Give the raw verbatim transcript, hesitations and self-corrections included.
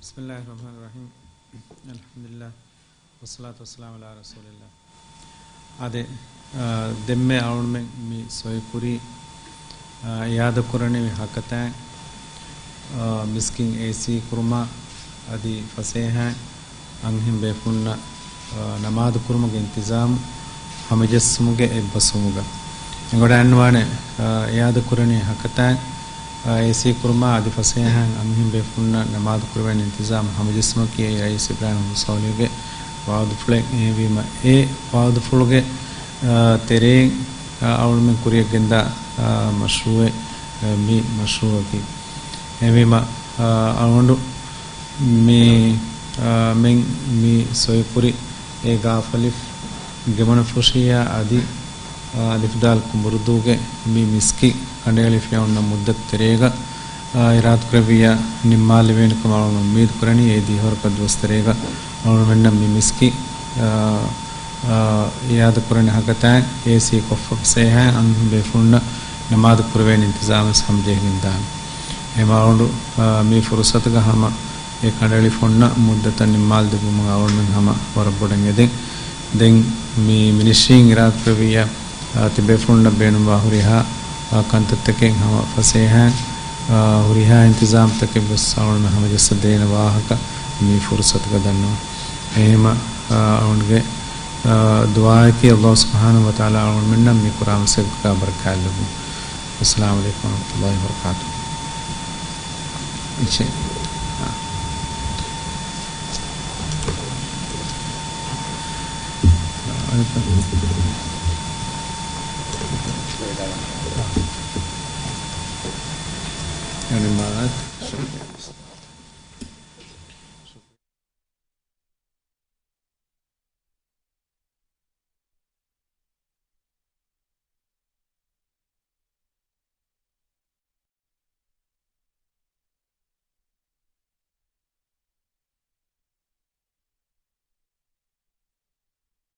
بسم الله الرحمن الرحيم. الحمد لله. والصلاة والسلام على رسول الله. އާދެ، އާ، ދެންމެ އަޅުމެން މި ސޮއިކުރީ، އާ، އިއާދަކުރަނިވި ހަކަތައިން، އާ، މިސްކިތް އޭސީ ކުރުމާ އަދި ފަސޭހައިން އަންހެން ބޭފުޅުންނަށް، އާ، ނަމާދު ކުރުމުގެ އިންތިޒާމު ހަމަޖެއްސުމުގެ އެއްބަސްވުމުގަ. އެނގޮޑާ އަންނަވާނެ، އާ، އިއާދަކުރަނިވި ހަކަތައިން، އާ، އޭސީ ކުރުމާ އަދި ފަސޭހައިން އަންހެން ބޭފުޅުންނަށް ނަމާދު ކުރެވޭނެ އިންތިޒާމު ހަމަޖެއްސުމަކީ އެ ރައީސް އިބްރާހިމް ހުސްއަލީގެ ވައުދުފުޅެއް. އެހެންވީމަ، އެ ވައުދުފުޅުގެ، އާ، ތެރެއިން، އާ، އަޅުމެން ކުރިއަށް ގެންދާ، އާ، މަޝްރޫއެއް، އާ، މި މަޝްރޫއަކީ. އެހެންވީމަ، އާ، އަޅުގަނޑު މި، އާ، މެން މި ސޮއިކުރި އެ ގާފަލިފު ގެމުނަފުށިއްޔާ އަދި، އާ، އަލިފްދާލް ކުނބުރުދޫގެ މި މިސްކިތް ކަނޑައެޅިފައި އޮންނަ މުއްދަތު ތެރޭގަ، އާ، އިރާދަކުރެއްވިއްޔާ ނިންމާލެވޭނެ ކަމަށް އަޅުގަނޑު އުއްމީދު ކުރަނީ. އެ ދިހަވަރަކަށް ދުވަސް ތެރޭގަ އަޅުގަނޑުމެންނަށް މި މިސްކިތް، އާ، އާ، އިއާދަކުރަނިވި ހަކަތައިން އޭސީ ކޮށްފަ ފަސޭހައިން އަންހެން ބޭފުޅުންނަށް ނަމާދު ކުރެވޭނެ އިންތިޒާމެއް ހަމަޖެހިގެންދާނެ. އެހެންވީމަ އަޅުގަނޑު، އާ، މި ފުރުސަތުގަ ހަމަ އެ ކަނޑައެޅިފަ އޮންނަ މުއްދަތަށް ނިންމާލަދެއްވުމުގަ އަޅުގަނޑުމެން ހަމަ ވަރަށް ބޮޑަށް އެދެން. ދެން މި މިނިސްޓްރީން އިރާދަކުރެއްވިއްޔާ، އާ، ތިބޭފުޅުންނަށް ބޭނުންވާ ހުރިހާ، އާ، ކަންތައްތަކެއް ހަމަ ފަސޭހައިން، އާ، ހުރިހާ އިންތިޒާމްތަކެއް ވެސް އަޅުގަނޑުމެން ހަމަޖައްސަދޭނެ ވާހަކަ މި ފުރުސަތުގަ ދަންނަވަން. އެހެންވީމަ، އާ، އަޅުގަނޑުގެ، އާ، ދުޢާއަކީ އައްލާހު ސުބްޙާނަހޫ ވަތަޢާލާ އަޅުގަނޑުމެންނަށް މި ކުރާ މަސައްކަތަކާ ބަރަކާތްލެއްވުން. އައްސަލާމު ޢަލައިކުމް ވަރަޙްމަތުﷲި ވަބަރަކާތުހު. އެއްޗެއް. އާ. އަނެއް މާ